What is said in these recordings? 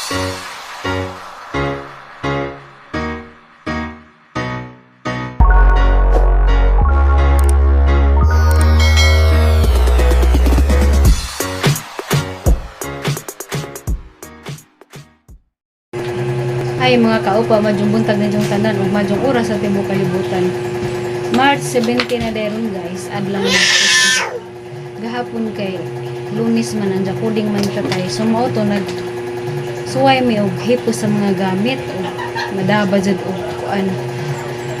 Ay mga kaupa, madyong buntag na dyong tanan ug madyong oras sa tibuok kalibutan. March 17 na deron guys, adlaw na. Gahapon kay Lunes man ang jakuding man tatay. So mao to nag suway mi og hipos sa mga gamit og madaba jud og kuan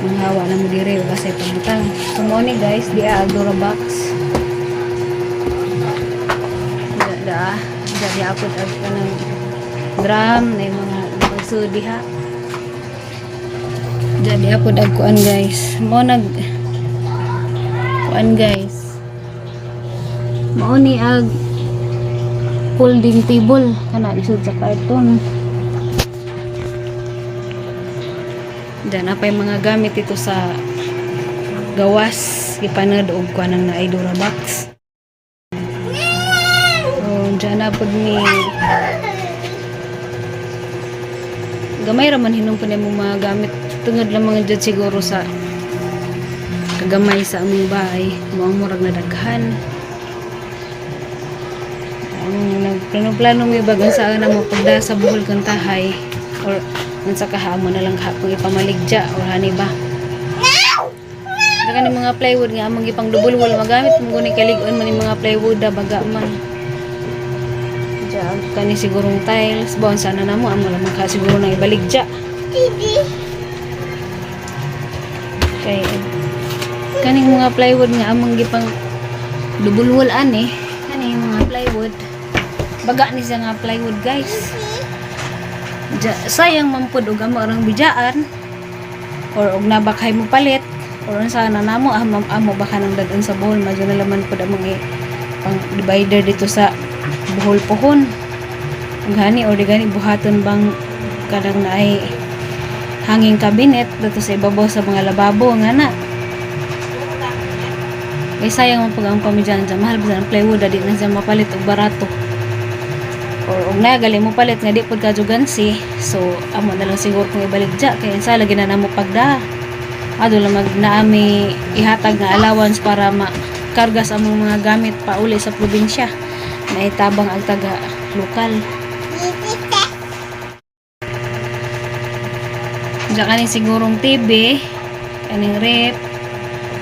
manghawa na mo dire og asay pamutang. So mao ni guys, di Agdora box. Da da da di apod ag kanang drum na yung mga pagsulod diha. Diyan di apod ag kuan guys. Mao nag kuan guys. Mao ni ag folding table kana isod sa karton. Diyan apay mga gamit ito sa gawas gipanad og kuan ang naay Dura box. Oh, diyan na pod ni gamay ra man hinom pa nimo mga gamit tungod lang mga jud siguro sa kagamay sa among bahay mo ang murag nadaghan ang nagplano-plano mi bagang saan na mo pagda sa Bohol kang tahay or unsa ka mo na lang hapong ipamaligya or hani ba. Daga ni mga plywood nga among ipang double wall magamit mo guni kalig-on man ni mga plywood da baga man. Diya, kani sigurong tiles baon sana na mo amo lamang ka siguro nang ibaligya. Kay kaning mga plywood nga among gipang double wall ani, kani mga plywood. Baga ni siya nga plywood guys. Diya, sayang man pud og amo arang bijaan or og nabakay mo palit or unsa na namo amo, amo baka nang dadon sa Bohol madyo na laman pud among i pang divider dito sa Bohol pohon. Ug hani or di gani buhaton bang kanang naay hanging cabinet dito sa ibabaw sa mga lababo nga na. Kay sayang man pag ang pamidyan dyan, mahal ba ang plywood di na siya mapalit og barato. Or og nagali mo palit nga di pud ka jugansi, so amo na lang siguro kung ibalik dya kay unsa lagi na namo pagda. Ado lang mag naami ihatag nga allowance para makarga sa among mga gamit pauli sa probinsya na itabang ang taga lokal. Diyan kaning sigurong TV, kaning rep,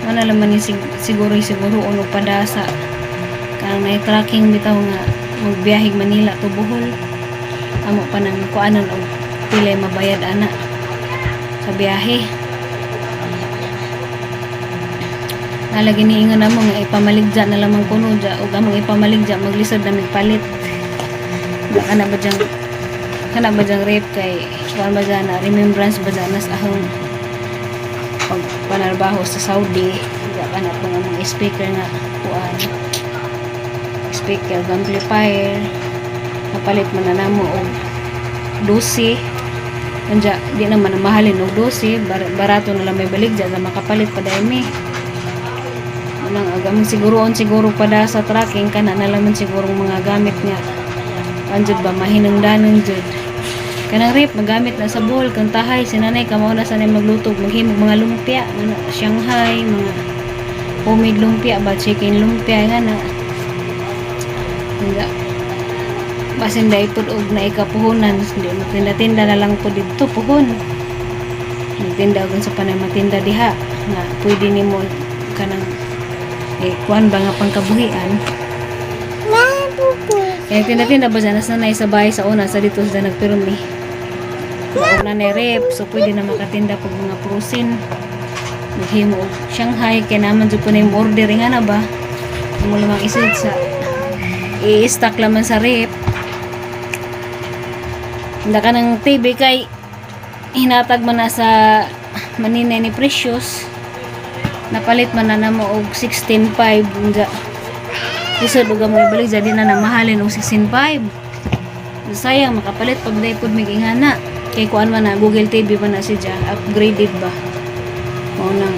ano laman ni siguro siguro uno padasa kanang na tracking bitaw nga magbiyahig Manila to Bohol. Amo pa nang kuanon og pilay mabayad ana sa biyahe. Nalagi ni ingon namo nga ipamaligya na lamang kuno dya ug among ipamaligya maglisod na palit. Da kana ba dyang kana ba dyang rape kay kuan ba dyan na remembrance ba dyan na sa ahong pagpanarbaho sa Saudi. Da kana po nga mga speaker nga kuan speaker ug amplifier napalit man na namo og 12. Anja, di naman na mahalin og 12, barato na lang may baligya na makapalit pa dahil mi. Unang agam siguroon siguro pada sa tracking kana na laman siguro mga gamit nga. Anjud ba mahinungdanon jud. Kanang rep magamit na sa Bohol kang tahay si nanay kamao na sanay magluto maghimog mga lumpia, ano, Shanghai, mga homemade lumpia ba chicken lumpia nga na. Nga basin dai pud og naikapuhunan hindi magtinda-tinda na lang po didto puhon. Magtinda og sa panay matinda diha nga pwede nimo kanang eh, kuan ba nga pangkabuhian. Kaya tinda-tinda ba dyan, nasa sa bahay sa una, sa dito sa nagpirmi. Baog na ni rep, so pwede na makatinda pag mga prosin. Maghimo og Shanghai, kaya naman dyan po na yung order nga na ba. Amo lamang isid sa i-stack laman sa rep. Hindi ka ng TV kay hinatag man na sa maninay ni Precious. Napalit man na namo og 16.5 unja. Isod og mo ibalik jadi na namahalin og 16.5. Sayang makapalit pag day pud mig ingana. Kay kuan man na Google TV man na siya upgraded ba. Mao nang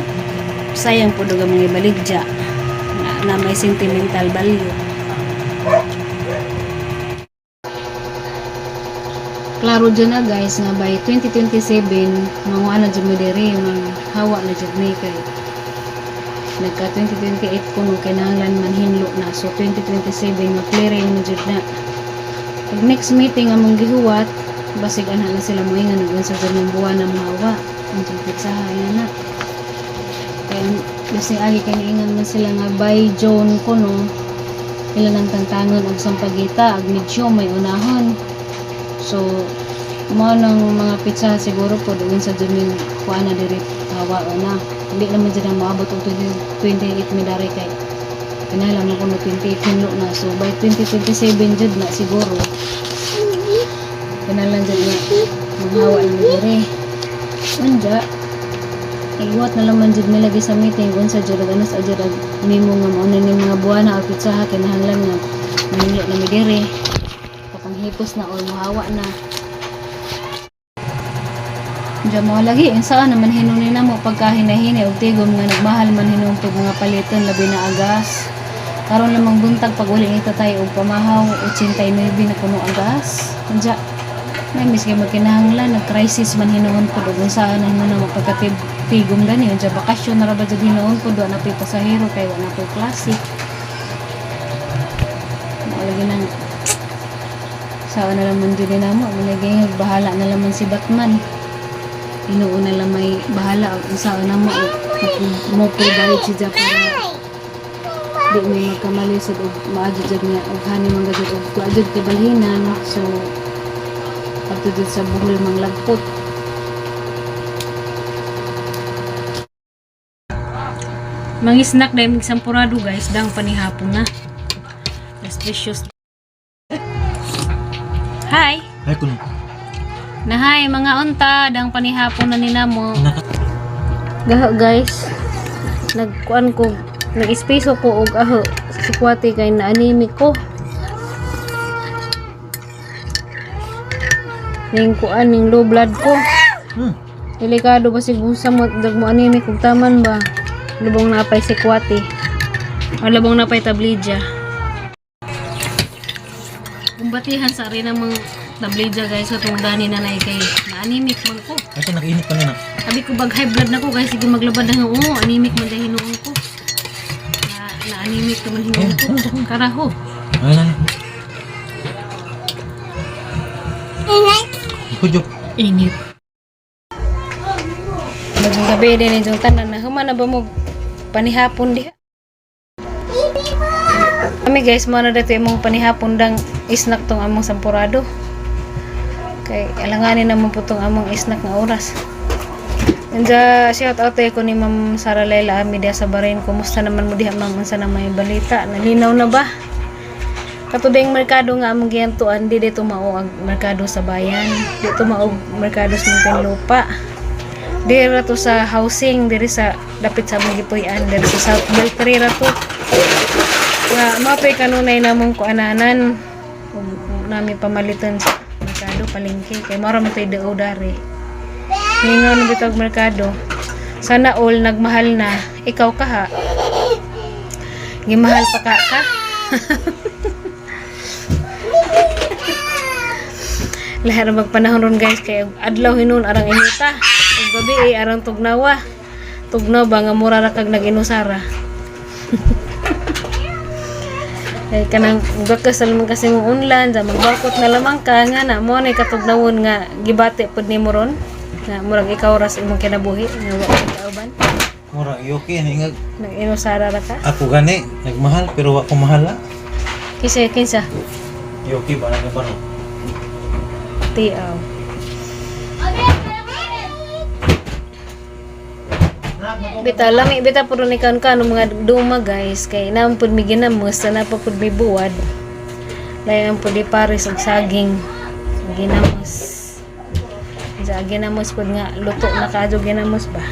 sayang pud og among ibaligya na, na may sentimental value. Klaro dyan na, guys, nga by 2027 manguha na dyan mo diri, manghawa na dyan mi kay nagka 2028 kuno kinahanglan manhinlo na. So 2027 ma-clearing mo jud na. Pag next meeting among gihuwat, basig ana na sila moingon ug unsa jud mong buwan na mohawa ang petsaha na. Kaya kasi agi kay niingon man sila nga by June kuno ila nang tangtangon og sampagita ag medyo may unahon. So mao nang mga petsa siguro po doon sa jud kuan na diri, hawa na. Hindi naman dyan ang maabot og 2028 mi dari kay kinahanglan mo kuno 28 hinlo na. So by 2027 jud na siguro kinahanglan jud nga manghawa na mi diri. Unja iguwat na lang man jud mi lagi sa meeting unsa jud ag ano sa jud ag memo nga mao na ni mga buwana or petsaha kinahanglan nga manhinlo na mi diri, kapanghipos na or mohawa na. Diyan mo lagi, saan naman hinunin na mo pagka hinahini og tigom nga nagmahal man hinuon pag mga paliton, labi na agas. Karon lamang buntag pag uli ni tatay og pamahaw, 89 na kuno ang gas. Unja, may miski magkinahanglan nag-crisis man hinuon pud og unsa na hinuon mo pagka tigom gani. Unja, bakasyon na ra ba jud hinuon pud, wa na po'y pasahero kay wa na po'y klase. Mao lagi nang saan na naman jud ni namo, malagi bahala na laman si Batman. Hinuon na lang may bahala og unsaon namo mo provide si para di may magkamali sad og maadyo jud nga og hani man gud og wa jud kay balhinan. So adto jud sa buhol manglagpot. Mangisnak dahil mig sampurado, guys, dang panihapon na. Suspicious. Hi. Ay kuno. Nahay mga unta, dang panihapon na ninamo. Gaho, guys. Nagkuan ko, nag-espeso ko og aho sikwate kay na anemic ko. Ning kuan ning low blood ko. Delikado ba sig busa mo dag mo anemic ug taman ba? Lubong na pay sikwate. O lubong na pay tablidya. Kumbatihan sa rin ang mga tablidya, guys, sa tong dani na nay kay na anemic man ko. Kasi nakainit pa na. Sabi ko bag high blood na ko kasi sige maglabad na, oo, anemic man dahil hinuon ko. Na, na anemic naman hinuon ko. Karaho. Ay na. Kujok. Init. Bagong gabi din yung tanan na human na ba mo panihapon diha. Kami, guys, mo na dito imong panihapon dang isnak tong among sampurado. Kay alanganin naman po tong among isnak nga oras. Anja, shout out ko ni Ma'am Sara Laila Ami diha sa Bahrain. Kumusta naman mo diha, ma'am? Unsa na may balita? Nalinaw na ba? Katudeng merkado nga among giyantuan, di dito mao ang merkado sa bayan. Dito mao merkado sa Muntinlupa. Diri ra to sa housing, diri sa dapit sa among gipuy-an, diri sa South Beltri ra to. Nga mapay kanunay namong kuananan ug nami pamalitan sa merkado palengke kay mao ra man to'y dao dari. Ningaw na bitog merkado. Sana all nagmahal na. Ikaw ka ha. Gimahal pa ka ka. Lahar magpanahon ron, guys, kay adlaw hinuon arang inita. Ug gabi eh, arang tugnawa. Tugnaw ba nga mura ra kag nag-inusara. Kay kanang gakas na naman kasi mong unlan, sa magbakot na lamang ka nga na mo na katugnawon nga gibati pud nimo ron. Nga murag ikaw ras imong kinabuhi nga wa ka kauban. Mura yoki ni nga Nag-inusara ra ka. ako gani nagmahal pero wa ko mahala. Kinsa kinsa? Yoki ba na ba no? Tiaw. Bita lami bita puro ni kan kan mga duma, guys, kay naman pud mi ginamos na pa pud mi buwad. Layan pud di pares og saging ginamos. Sa ginamos pud nga luto na kaadyo ginamos ba.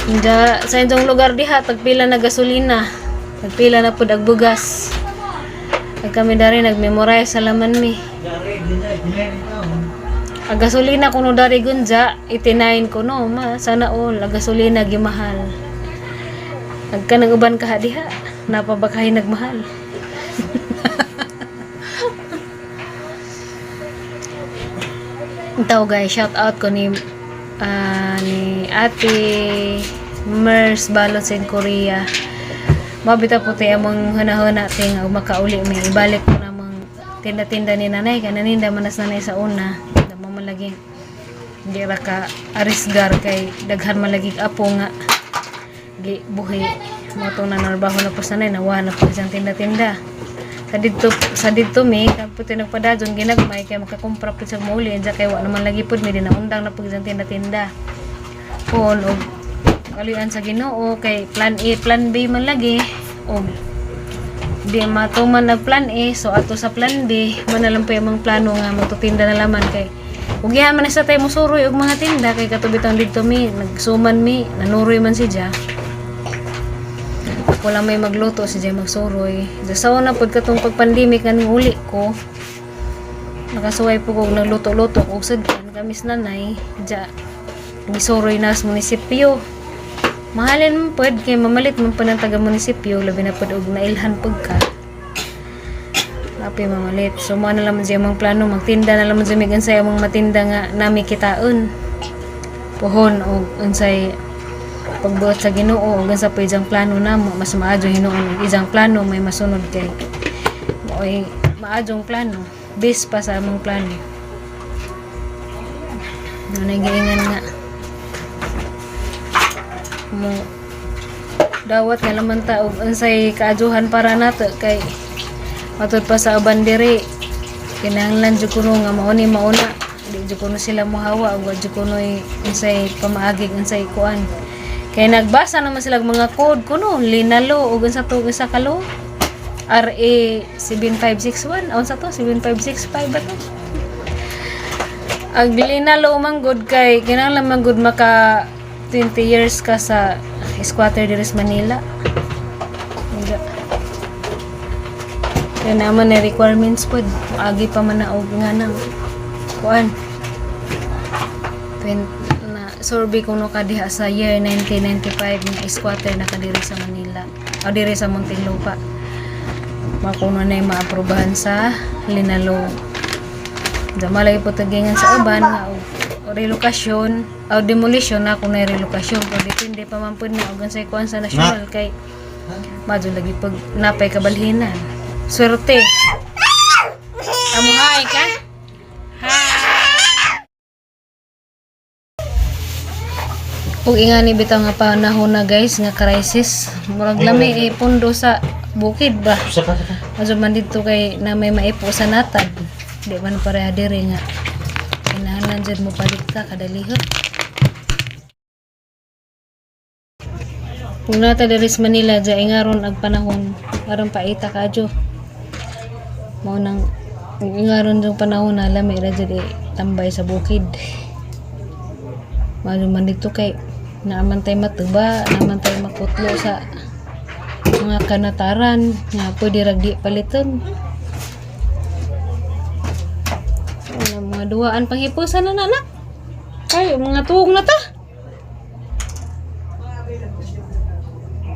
Inda sa inyong lugar diha tagpila na gasolina. Tagpila na pud ang bugas. Ag kami dari nagmemorize sa laman mi. Ang gasolina kuno dari gunja, 89 kuno, ma, sana all, ang gasolina gimahal. Ag ka nang uban ka diha, napabakahay nagmahal. Ito guys, shout out ko ni ni Ate Mers Balot in Korea. Mabita po tayo among hunahuna ting og makauli may ibalik ko namang tinda-tinda ni nanay kay naninda manas nanay sa una. Damo man lagi di ra ka arisgar kay daghan man lagi apo nga gi buhi mo tong nanarbaho na po sa nanay, nawa na po isang tinda-tinda sa didto mi kapo nagpadadyon ginagmay kay makakumpra pud sa muli diya kay wa naman lagi pud mi dinaundang na pud isang tinda-tinda pon og kaluyan sa Ginoo kay plan A plan B man lagi og di matuman nag plan A, so ato sa plan B man na lang po yung mga plano nga magtutinda na laman kay ug gihan man na sa tayo musuroy og mga tinda kay katubitang didto mi nagsuman mi nanuroy man si Ja, wala may magluto si Jay magsuroy. Sa una pod katong pag-pandemic nga ning uli ko, nakasuway po kog nagluto-luto kog sudlan kami sa nanay, ja gisuroy na sa munisipyo. Mahalin man pod kay mamalit man po ng taga munisipyo, labi na pod og nailhan pud ka. Api mamalit. So mo na lang siya among plano, magtinda na lang siya mig unsay among matinda nga nami kitaon. Pohon og unsay pagbuot sa Ginoo ug sa pa isang plano namo mas maadyo hinuon og isang plano may masunod kay maoy maadyong plano base pa sa among plano. Ano giingan nga mo dawat nga laman ta og unsay kaadyohan para nato kay matud pa sa uban diri kinahanglan jud kuno nga mao ni mauna di jud kuno sila mohawa ug wa jud kuno unsay pamaagi, unsay kuan kay nagbasa naman sila og mga code kuno linalo ug unsa to isa kalo RA 7561, unsa to, 7565 ba to? Ang linalo man gud kay kinahanglan man gud maka 20 years ka sa squatter diri sa Manila. Nga. Kaya naman na requirements pod. Agi pa man na og nga nang kuan. Na survey kuno ka diha sa year 1995 nga squatter na ka diri sa Manila. O diri sa Muntinlupa. Makuno na yung maaprubahan sa Linalo. Damalay po tagingan sa uban nga og relokasyon o demolition na kung na relokasyon pero depende pa man pud na og unsay kuan sa national kay madyo lagi pag napay kabalhinan. Swerte. Amuhay ka? Hi! Ug ingani bitaw nga panahon na guys nga crisis, murag lami eh, pundo sa bukid ba. Saka saka. Aso man dito kay na may maipo sa natad. Di man pareha diri nga. Kinahanglan jud mo palit ka kadalihot. Kung nata diri sa Manila dya ingaron ang panahon aron paita kadyo. Mao nang ug ingaron yung panahon na lami ra jud eh, tambay sa bukid. Mao man dito kay naaman tay matuba, naaman tay makutlo sa mga kanataran nga pwede rag di paliton. Wala mga duwaan panghipusan na nanak. Ay, mga tuog na ta.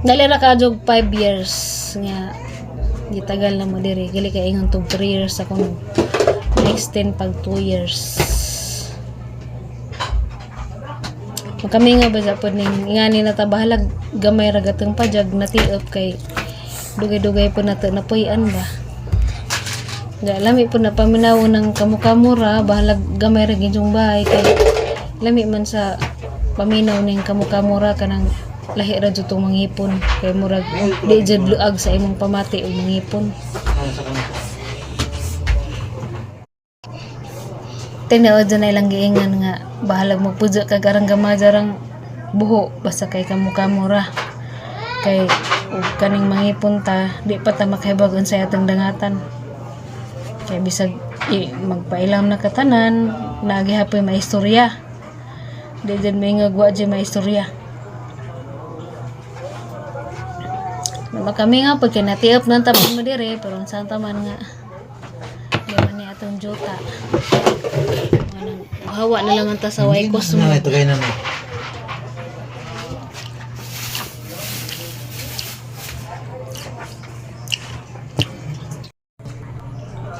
Dali ra ka jog 5 years nga gitagal na mo diri. Gili kay ingon tug 3 years ako extend pag 2 years. Kami nga ba sa pod ning ingani na ta bahalag gamay ra gatong pajag natiop kay dugay-dugay po nato napuy-an ba. Ga lami po na paminaw ng kamukamura bahalag gamay ra ginyong bahay kay lami man sa paminaw ning kamukamura kanang lahi ra jud tong mangipon kay murag di jud luag sa imong pamati og mangipon. Saka. Tinuod na ilang giingan nga bahalag magpujo kag arang gamajarang buho basta kay kamukamura kay ug kaning mangipon ta di pa ta makahibag unsay atong dangatan kay bisag magpailam na katanan nagihapoy maistorya di jud maingag wa jud maistorya. Kami nga pag kinatiop ng tapon mo dire pero unsa ta man nga di man ni atong juta. Anong, hawa na lang ang tasaway ko Na ito kay nanay.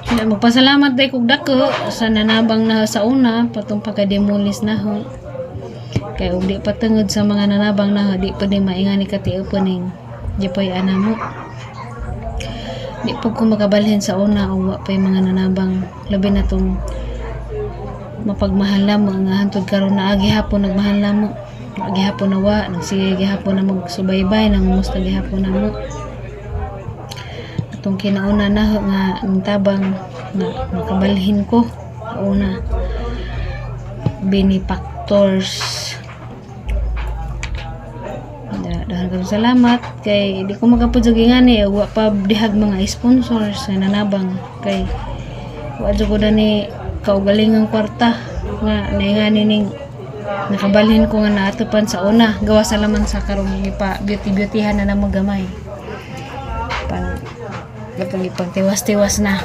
Hindi mo Magpasalamat day kog dako sa nanabang na sa una patong pagka-demolish na ho. Kay og di patungod sa mga nanabang na ho, di pa din maingani kati opening. Di pa ana mo. Di po ko makabalhin sa una og wa pa'y mga nanabang, labi na tong mapagmahal na mo nga hantod karon na agi hapon nagmahal na mo. Agi hapon na wa, nagsige gihapon na magsubaybay, nangumusta gihapon na mo. Atong kinauna na ho nga ang tabang nga makabalhin ko sa una benefactors. Dahan karon salamat kay di ko makapud sa gingani wa pa dihag mga sponsors nga nanabang kay wa jud ko dani kaugalingang kwarta nga naingani ning nakabalhin ko nga naatupan sa una gawa sa laman sa karong ipa beauty beautyhan na namo gamay pang gatong ipang tiwas-tiwas na.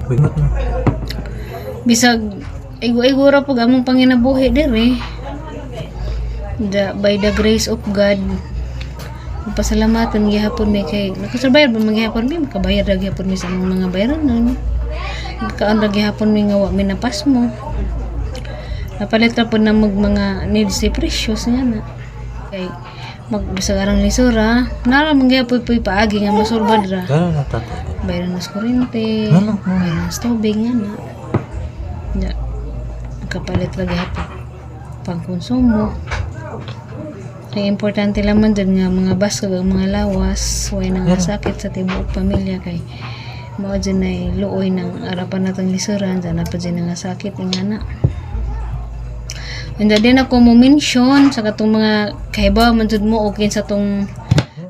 Bignot na. Bisag igo-igo ra pug among panginabuhi diri da, by the grace of God, pasalamatan gihapon mi kay nakasurvive ba man gihapon mi, makabayad ra gihapon mi sa among mga bayranon, kaon ra gihapon mi nga wa mi napasmo, napalit ra pud na mag mga needs si Precious nga na kay mag bisag arang lisura nara man gihapon puy paagi nga masulbad ra. Gano'n na tatay. Bayaran na sa kuryente, Ano? bayaran sa tubig nga na. Ya, kapalit lagi hapon pangkonsumo. Ang importante lamang dyan nga mga baskog ang mga lawas, way nang Meron. sakit sa tibuok pamilya kay mao dyan ay luoy ng arapan natong lisuran, dyan na pa dyan nga sakit nga na. Anda din ako mo mention sa katong mga kahibaw man jud mo okay sa tong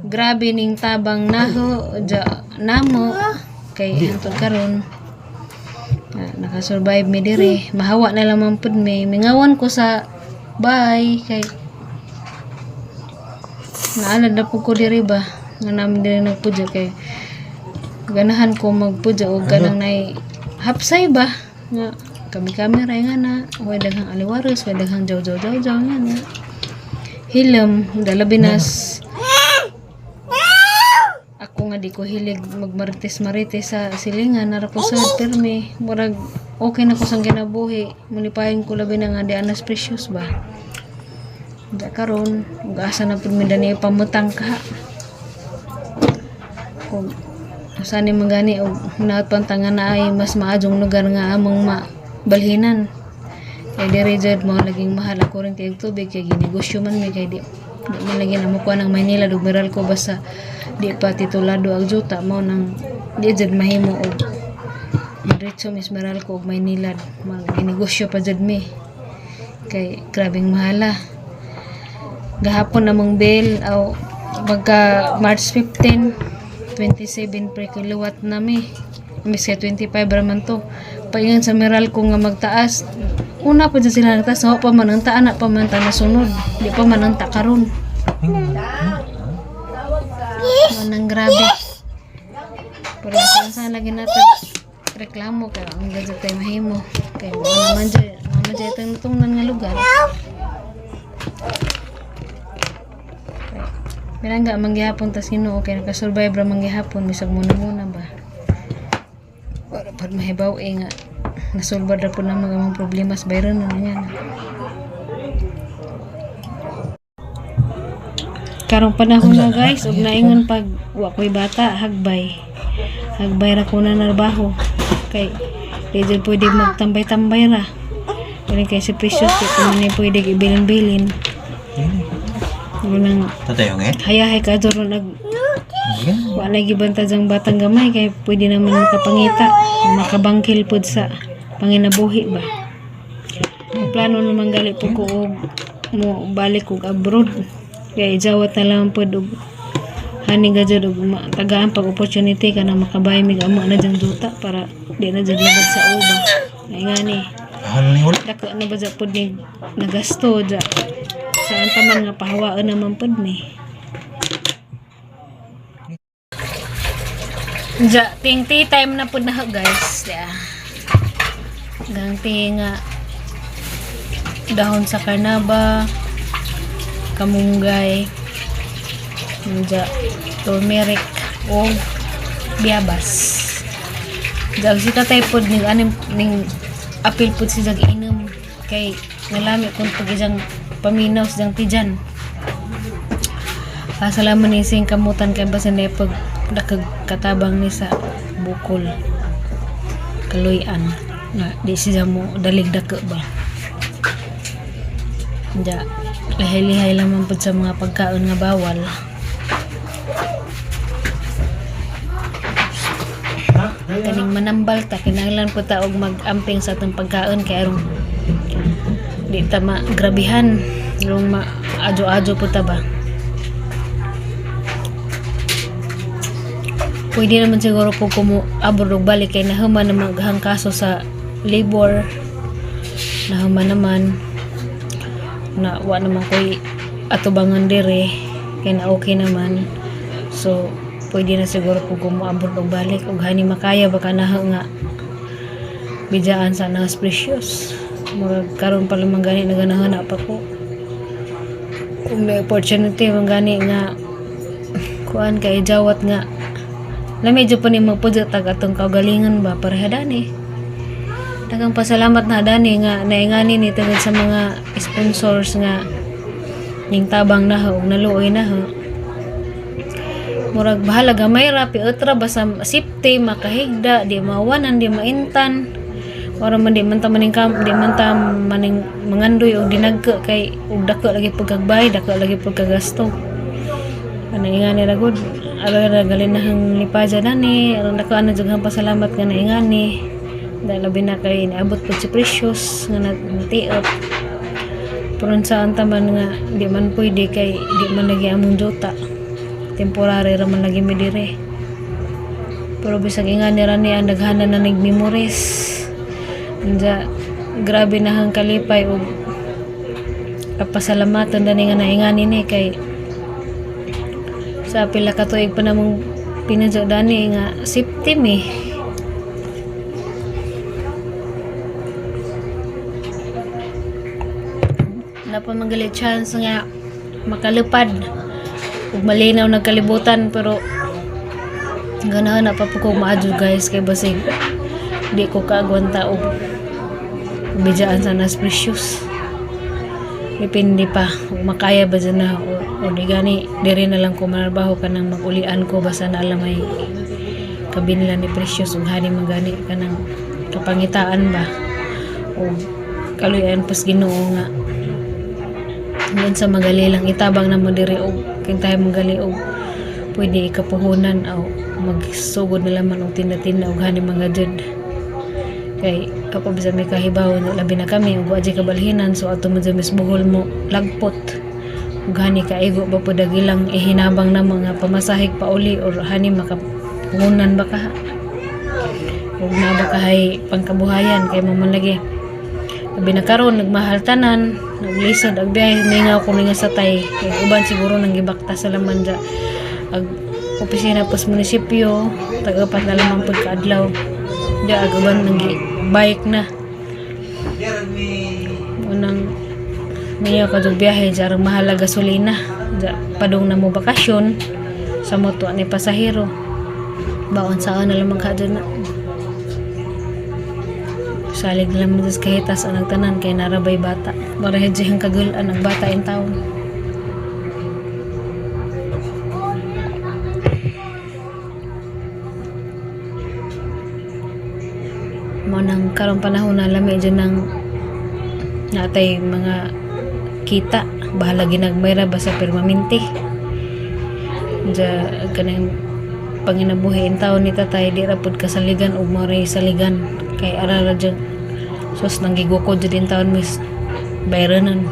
grabe ning tabang naho ja namo kay hantod karon na, nakasurvive mi dire, mahawa na lamang pud mi, mingawan ko sa bay kay naalad na pud ko dire ba nga namin dire nagpudyo kay ganahan ko magpudyo og ganang nay hapsay ba nga kami kami ra nga na way daghang aliwaros, way daghang jaw jaw jaw jaw nga na hilom dalabi nas ako nga di ko hilig magmarites-marites sa silingan, nara ko sa permi murag okay na ko sang kinabuhi, mulipahin ko labi na nga di anas Precious ba. Da karon ug asa na pud mi dani pamutang ka kung usa ni mangani og hinaot pang na ay mas maadjong lugar nga among mabalhinan kay diri jud mo laging mahal ako rin kay tubig kay ginegosyo man mi kay di di man lagi na mukuha ng Maynila ug Meralco basta di pa titulado ang juta mao nang di jud mahimo og diretso mis Meralco ug Maynila, mag negosyo pa jud mi kay grabeng mahala. Gahapon namang bill aw pagka March 15, 27 pre kilowatt na mi, imbis kay 25 ra man to. Paingon sa Meralco nga magtaas, una pa dyan sila nagtaas, wa pa man ang taan na pa man ta nasunod, di pa man ang ta karon. Manang grabe, pero saan saan lagi natin reklamo kay ang gadget tayo mahimo kay mo naman dyan naman dyan itong natungnan nga lugar. Pinangga manggihapon tas Ginoo kay nakasurvive ra manggihapon bisag muna muna ba. Para pud mahibaw eh nga nasulbad ra pud na mga mga problema sa bayron na nga na. Karong panahon na guys, ug naingon pag wa ko'y bata, hagbay. Hagbay ra ko na narbaho. Kay di jud pwede magtambay-tambay ra. Kani kay si Precious di ko man ni pwede ibilin-bilin. Unang Tatay yung eh? hayahay ka doon nag Yan. wala gibanta jang batang gamay kay pwede naman makapangita, makabangkil pod sa panginabuhi ba. Ang plano naman gali po ko og mo balik og abroad kay jawat na lang pod og hani ga jud og tagaan pag opportunity kana makabay mig amo na jang duta para di na jud labad sa uba ay ngani. Hal ni wala. Dako na ba jud pod ni nagasto ja saan pa man nga pahawaan naman pod ni. Ja, ting tea time na pod na ho, guys. Yeah. Gang tea nga dahon sa karnaba, kamunggay. Nja turmeric o biyabas. Jag si tatay pod ning anim ning apil pod si jag inom kay nalami kon pag isang paminaw sa jang tijan. Pasalamat ni sing kamutan kay basin na pag dakag katabang ni sa bukol kaluyan na di siya mo dalig dako ba. Ja, lihay-lihay lamang pud sa mga pagkaon nga bawal. Kaning manambal ta, kinahanglan po ta og mag-amping sa atong pagkaon kay aron di ta magrabihan, aron ma-adyo-adyo po ta ba. Pwede naman siguro po kumu abor og balik kay nahuman naman ang kaso sa labor. Nahuman naman na wa naman ko'y atubangan dire kay na okay naman. So pwede na siguro po kumuabot og balik og hani makaya baka na nga bidjaan sa nas precious. Murag karon pa lang man gani naganahan na pa ko. Kung na opportunity man gani nga kuan kay jawat nga na medyo pa ni magpudyo tag atong kaugalingon ba pareha dani. Daghang pasalamat na dani nga naingani ni tungod sa mga sponsors nga ning tabang na ho ug naluoy na ho. Murag bahala gamay ra piutra basta safety makahigda di mawanan di maintan. Ora man di man ta maning kam, di man ta maning mangandoy og dinagko kay og dako lagi pagkagbay, dako lagi pagkagasto. Ana ingani ra gud. Ara ra galinahang lipaja dani, aron dako ana jud ang pasalamat nga naingani. Dahil labi na kay niabot pud si Precious nga natiop. Pero saan ta man nga di man pwede kay di man lagi among juta. Temporary ra man lagi mi dire. Pero bisag ingani ra ni ang daghanan na nig memories. Anja grabe na hang kalipay og kapasalamatan dani nga naingani ni kay sa pila ka tuig pa namong pinadyo dani nga safety mi. Napa man gali chance nga makalupad ug malinaw nagkalibutan, pero ganahan na pa po ko maadyo guys kay basig di ko kaagwanta og bidjaan sa nas precious. Depende pa kung makaya ba dyan na o di gani diri na lang ko manarbaho kanang magulian ko basta na alam may kabinla ni Precious ug hani magani kanang kapangitaan ba o kaluyan pas Ginoo nga hanggang sa magali lang itabang na mo diri og kintay magali og pwede ikapuhunan o magsugod na laman og tinda-tinda og hani mga jud kay kapag sa may kahibaw na labi na kami ug wa jud kabalhinan, so ato mo jud misbuhol mo lagpot ug hani kaigo ba pud ang ilang ihinabang na mga pamasahig pauli or hani makapuhunan ba ka ug na ba kahay pangkabuhayan kay mo man lagi labi na karon nagmahal tanan, naglisod ag biyahe. Mingaw ko nga sa tay kay uban siguro nang gibakta sa laman ja ag opisina pos munisipyo, tag-apat na lamang pud kaadlaw ja ag uban nang bike na. Unang mingaw ka jud biyahe ja arang mahal ang gasolina ja, padung na mo bakasyon sa moto ni pasahero baon saan na lamang ka dyan na salig na lamang sa kahitas ang nagtanan kay narabay bata marahedjih ang kagulan ang bata in town. Mo nang karong panahon na lami dyan ng natay mga kita, bahala ginagmay ra basta permanente ja kanang panginabuhi in taon ni tatay, di ra pud kasaligan og maoray saligan kay ara ra jud sus nang gigukod jud in taon mis bayranan.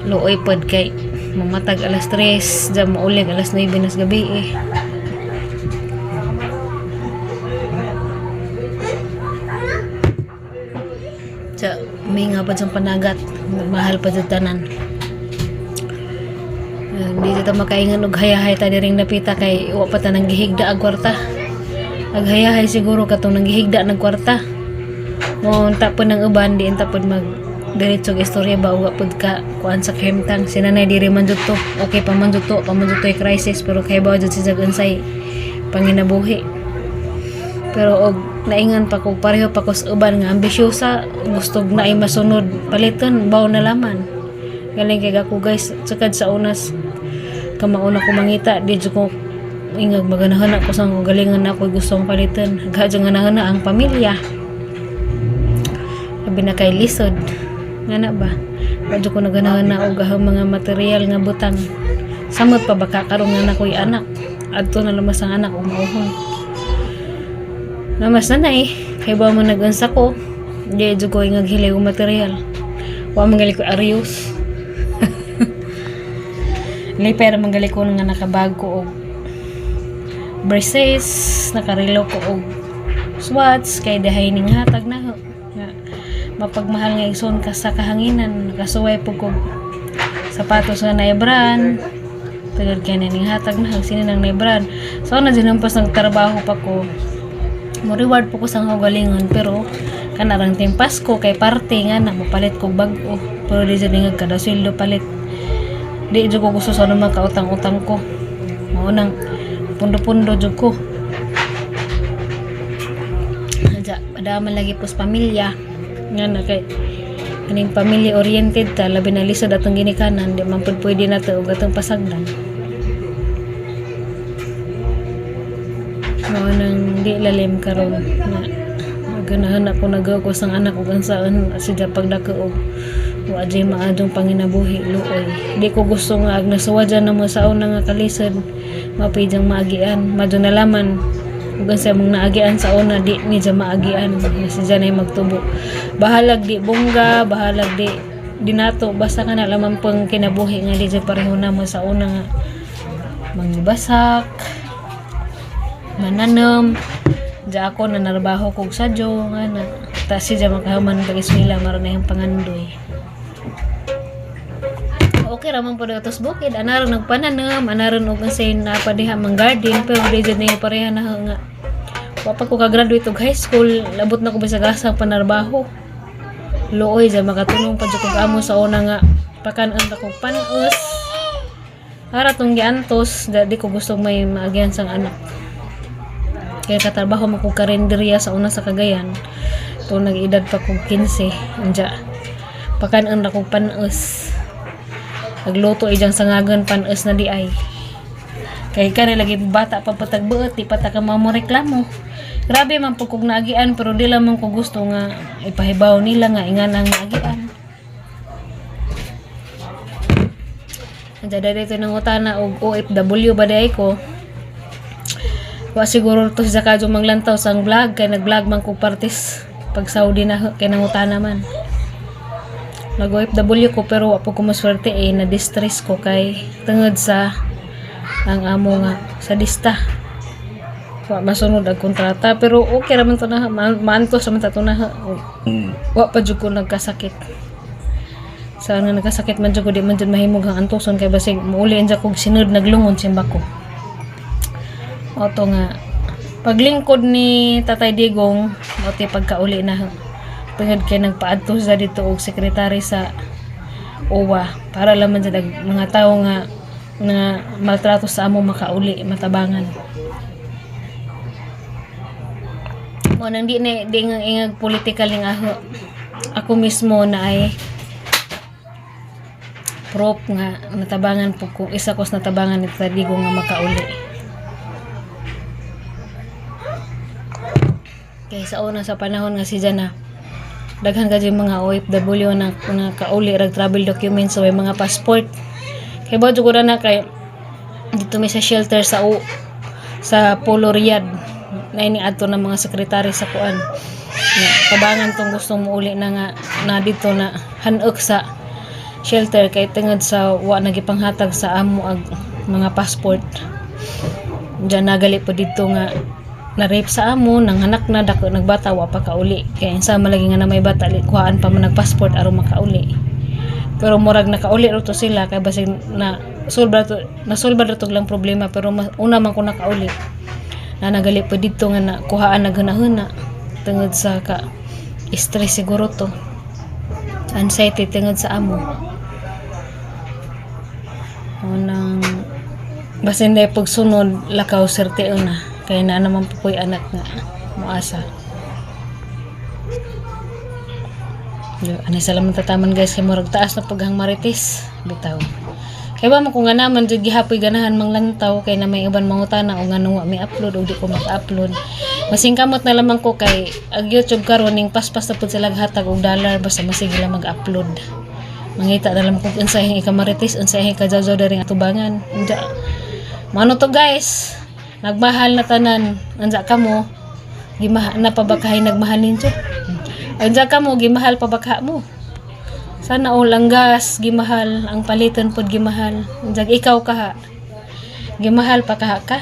Luoy pod kay mamatag alas 3 ja maulig alas 9 nas gabi eh. Sa may nga pa siyang panagat, mahal pa sa tanan. Dito ta makaingan og hayahay ta diring napita kay wa pa ta nang gihigda ang kwarta. Aghayahay siguro katong nang gihigda ng kwarta. Mo unta po ng uban di unta pod mag Diretso istorya ba, wa pud ka kuan sa kahimtang. Si nanay diri man jud to, okay pa man jud to, pa man jud to crisis, pero kay ba jud siya unsay panginabuhi. Pero og naingan pa ko, pareho pa ko sa uban nga ambisyosa, gusto na ay masunod, paliton baw na laman. Galing kay ako, guys, sukad sa unas kamauna ko mangita, di jud ko ingag maganahan ako sa akong galingan na ako gustong paliton. Gadyo nga na ang pamilya, labi na kay lisod nga na ba. Gadyo ko naganahan na og ahang mga material nga butang. Samot pa baka karon nga na ko'y anak, adto na lamas ang anak og mauhon. Namas nanay, kay ba mo nag-unsa ko, di jud ko ingag hilay og material. Wa man gali ko arios. Lipay ra man gali ko nga nakabag ko og braces, nakarelo ko og swatch kay dahay ning hatag na ho nga mapagmahal nga igsoon ka sa kahanginan. Nakasuway po ko sapatos nga naay brand tungod kay na ning hatag na sini nang naay brand. So na din pas nagtrabaho pa ko, mo reward po ko sa kaugalingon, pero kanarang ting Pasko kay parte nga na mapalit kog bag-o, pero di jud ingag kada sweldo palit. Di jud ko gusto sa mga kautang-utang ko, mao nang pundo-pundo jud ko. Adya padaman lagi pos pamilya nga na kay kaning family oriented ta, labi na lisod atong ginikanan, di man pud pwede nato og atong pasagdan. Mao nang di lalim karon na ganahan ako nagawa sang anak ug unsaon siya pagdako og wa jay maadong panginabuhi. Luoy, di ko gusto nga ag nasuwa dyan na mo sa una nga kalisod mapay dyang maagian madyo nalaman ug unsa mong naagian sa una, di ni dyan maagian na si dyan ay magtubo. Bahalag di bongga, bahalag di dinato, basta ka na laman pang kinabuhi nga di dyan pareho na mo sa una nga mangbasak, mananom. Diya ako nanarbaho kog sadyo nga na ta si dya makahuman pag eskwela, maron na yung pangandoy. Okay ra man pud atos bukid, anaron nagpananom, anaron og unsay napadiha mang garden, pero di jud niya pareha na nga wa pa ko ka-graduate og high school, labot na ko bisag asa panarbaho. Luoy dya makatunong pa jud kog amo sa una nga pakan-on ra kog panos para tong giantos. Di ko gusto may maagian sang anak kaya katrabaho man kog karinderya sa una sa Cagayan to, nag-edad pa kog 15. Anja pakan-on ra kog panos, nagluto ijang sangagon panos na di ay kay kani lagi bata pa patagbuot, di pa ta ka mo reklamo. Grabe man po kog naagian, pero di lamang ko gusto nga ipahibaw nila nga ingan ang naagian. Anja dito nang utana og OFW ba day ko. Wa siguro to sa kadyo manglantaw sang vlog kay nag-vlog man ko partis pag Saudi na kay nangutana man. Nag OFW ko pero wa po ko maswerte eh, na distress ko kay tungod sa ang amo nga sadista. Wa masunod ang kontrata, pero okay ra man to na, maantos ra man ta to na. Wa pa jud ko nagkasakit. Sa nga nagkasakit man jud ko, di man jud mahimog ang antoson kay basig muuli anja kog sinod naglungon simba ko. Oto nga paglingkod ni Tatay Digong mao ti pagkauli na tungod kay nagpaadto siya dito og sekretary sa OWA para laman sa mga tawo nga na maltrato sa amo makauli, matabangan. Mo nang di na di nga ingag political ning aho. Ako mismo na ay prop nga natabangan po ko, isa ko sa natabangan ni Tatay Digong nga makauli. Kay sa una sa panahon nga si Jana, daghan ka mga OFW na, na kauli rag travel documents so may mga passport. Kay ba jud ko na kay dito may sa shelter sa o, sa Polo Riyadh na ini adto ng mga sekretary sa kuan. Nga, tabangan tong gustong muuli na nga na dito na hanok sa shelter kay tungod sa wa nagipanghatag sa amo ag mga passport. Diyan nagali po dito nga na-rape sa amo, nang hanak na dako nagbata wa pa kauli. Kay unsa man lagi nga na may bata kuhaan pa man nagpassport aron makauli. Pero murag nakauli ra to sila kay basig na solve to, na solve ra to lang problema, pero una man ko nakauli. Na nagali po dito nga na kuhaan naghunahuna tungod sa ka stress siguro to. Anxiety tungod sa amo. Unang basin dahil pagsunod lakaw serte na kaya na naman po ko'y anak nga muasa. Yo, anay salamat tataman, guys, kay murag taas na paghang marites bitaw. Kay ba mo kung nga naman jud gihapoy ganahan manglantaw kay na may uban mangutana o ngano wa may upload o di ko maka-upload. Masing kamot na lamang ko kay ag YouTube karon ning paspas na pud sila hatag og dollar basta masige lang mag-upload. Mangita na lang kung unsay ang ikamarites, unsay ang ikajawjaw diri nga tubangan. Unja. Mano to, guys? Nagmahal na tanan. Unsa kamo? Gimahal na pa ba kahay nagmahal ninyo? Unsa kamo, gimahal pa ba ka mo? Sana all ang gas, gimahal, ang paliton pod gimahal. Unsa ikaw kaha? Gimahal pa kaha ka?